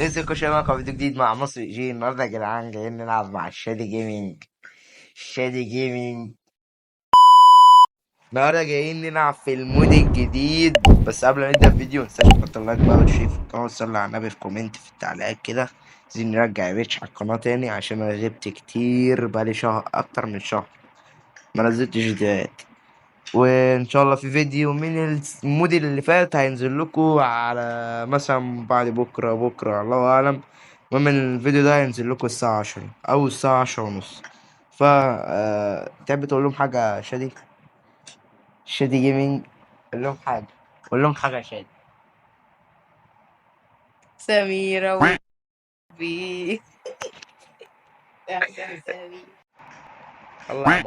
ازيكم يا شباب، فيديو جديد مع مصري جي. النهارده يا جدعان جايين نلعب مع الشادي جيمنج. شادي جيمنج النهارده جايين نلعب في ال mode الجديد. بس قبل ما نبدا الفيديو متنساش تحط ال like بقى وتشير في القناة وتصلي على النبي في comment في التعليقات كده. عايزين نرجع reach على القناة تاني عشان انا غبت كتير، بقالي شهر، اكتر من شهر ما نزلتش فيديوهات. وان شاء الله في فيديو من ال mode اللي فات هينزل لكم على مثلا بعد بكره، بكره الله اعلم. المهم ان الفيديو ده هينزل لكم الساعة 10 او الساعة 10:30. ف تحب تقول لهم حاجة يا شادي؟ شادي جيمنج قول لهم حاجة، قول لهم حاجة يا شادي. سميرة وبي سميرة. الله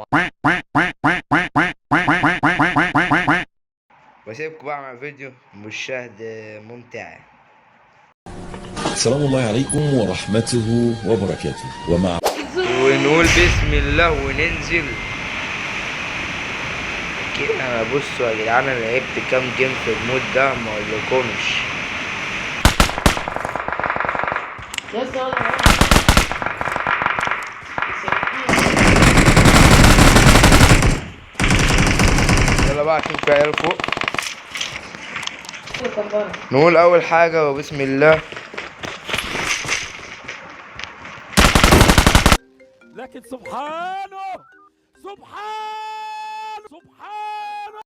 واسيبكم بقى مع فيديو مشاهدة ممتعة. سلام الله عليكم ورحمته وبركاته. ومع ونقول بسم الله وننزل كده. بصوا يا جدعان، انا لعبت كام game في ال mode ده ما اقولكمش. يلا بقى عشان في عيال فوق. نقول اول حاجة وبسم الله. لكن سبحانه سبحانه سبحانه.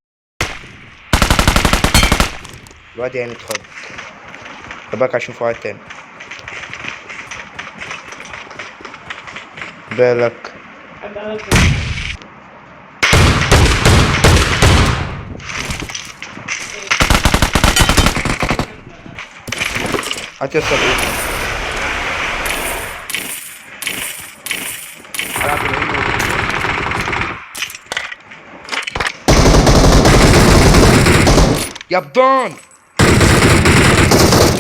الواد يعني اتخض. خد بالك عشان في واحد تاني. بالك. هات يا اسطى الايه. العب بالعين. يا بدون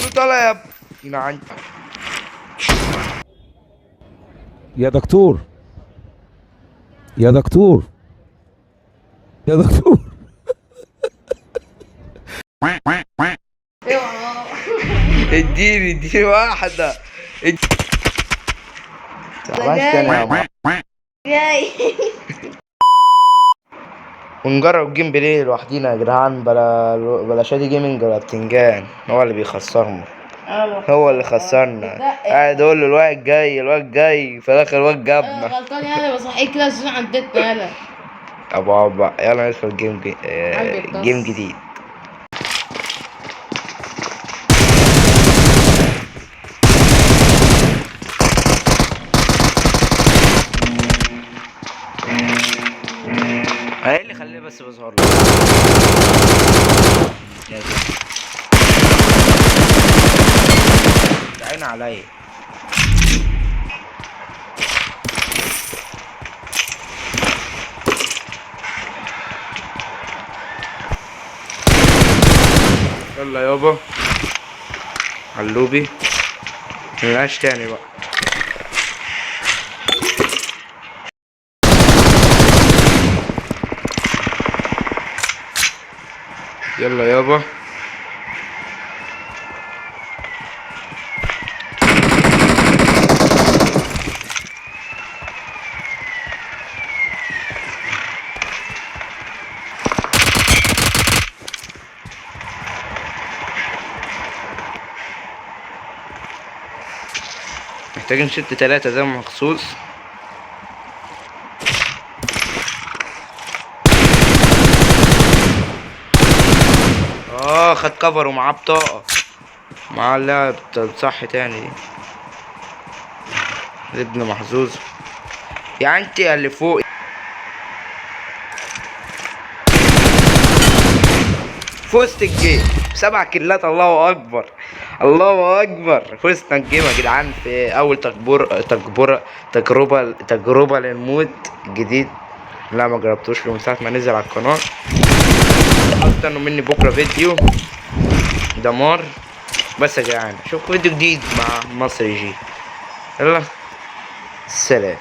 شو طالع يا نعم. يا دكتور يا دكتور يا دكتور. اديني واحدة. جاي. ونجرب gameplay لوحدينا يا جدعان، بلا شادي جيمنج ولا بتنجان. هو اللي بيخسرنا، هو اللي خسرنا. قاعد اقول له الواد جاي الواد جاي، في الاخر الواد انا جابنا. غلطان يعني، بصحيك كده عشان عدتنا. يلا ابو عبا يلا ندخل game جي... عندك بس. game جديد. ايه اللي خليه بس بظهر له؟ عين عليا. يلا يابا علوبي، ملناش تاني بقى. يلا يابا. محتاجين 6-3 زي ما مخصوص. خد كفر ومعاه بطاقة، معاه اللاعب صح تاني دي. ابن محظوظ يا انت يا اللي فوق. فزت ال game 7 كيلات. الله اكبر الله اكبر. فزنا ال game يا جدعان في اول تجربة لل mode الجديد. لا ما جربتوش من ساعة ما نزل على القناة. استنوا مني بكرة فيديو دمار. بس يا جدعان اشوفكم فيديو جديد مع مصري جي. يلا سلام.